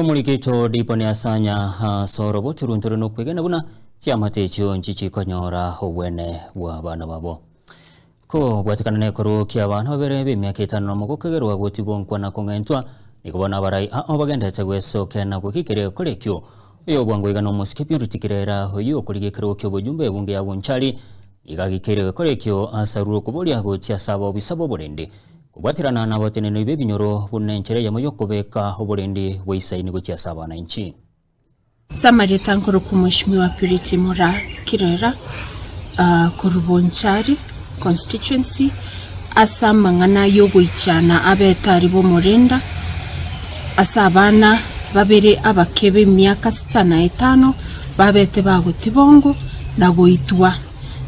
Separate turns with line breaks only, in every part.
Omoriki oito Diponi Asanya ase oroboti rw'ntore nokwegena buna chiamate echio nchichikonyora obwene bw'abana babo. Kobwatekana nekorwa ki'abana babere b'emiaka etano nomo gokegerwa gotibonkwa na kong'entwa, nigo bono abarai ao bagenderete gwesokia na goikikeria egekora ekio. Oyo bwango iga nomosike Purity Kirera, oyio okorigia ekerogo ki'obojumbe ebunge ya Bonchari, nigo agikeire egekora ekio ase arure okoboria gochia ase abaobisa b'oborendi. Kobwaterana nabateneneri b'ebinyoro buna enchera eyemo y'okobeka oborendi bw'eisaini gochia ase abanainchi.
Ase amarieta nkorokwa Mweshimiwa Purity Moraa Kirera korwa Bonchari constituency ase amang'ana y'ogoichana abete aria b'omorenda ase abana babere abake b'emiaka sita na etano babete bagotibongwa na goitwa.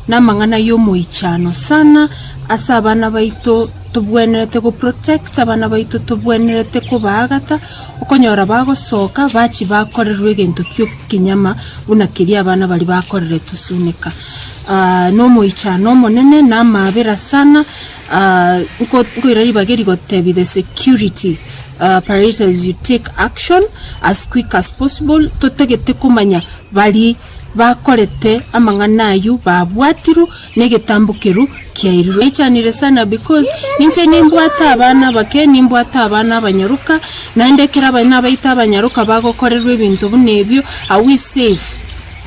Namang'ana y'omoichano sana ase abana baito tobwenerete go protect abana baito tobwenerete kobaagata Okonyora bagosoka bachie bakorerwe egento ki'okenyama buna keria abana baria bakoreretwe suneka. Nomoichano omonene na amaabera sana nkoira ribaga eri gotebia the security apparatus you take action as quick as possible totagete komanya baria bakorete amang'ana ayio babwatirwe na egetambo keru kiairirwe. Naichanire sana because ninche nimbwate abana abake, nimbwate abana abanyaroka, naende ekero abana baito abanyaroka bagokorerwa ebinto buna ebio, are we safe?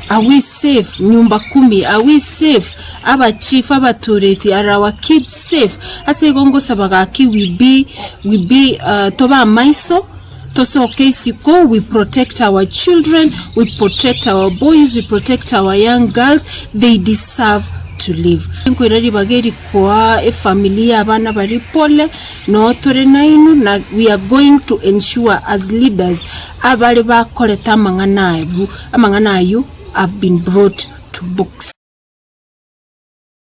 Are we safe? Nyumba kumi, are we safe? Abachief, abatureti, are our kids safe? Ase igo ngosaba gaki we be, we be tobe amaiso. Tosoke isiko we protect our children, we protect our boys, we protect our young girls, they deserve to live. Nkoira ribaga eri koa efamily ya abana baria pole, noo tore nainwe na we are going to ensure as leaders abare bakorete amang'ana abu, amang'ana ayio have been brought to books.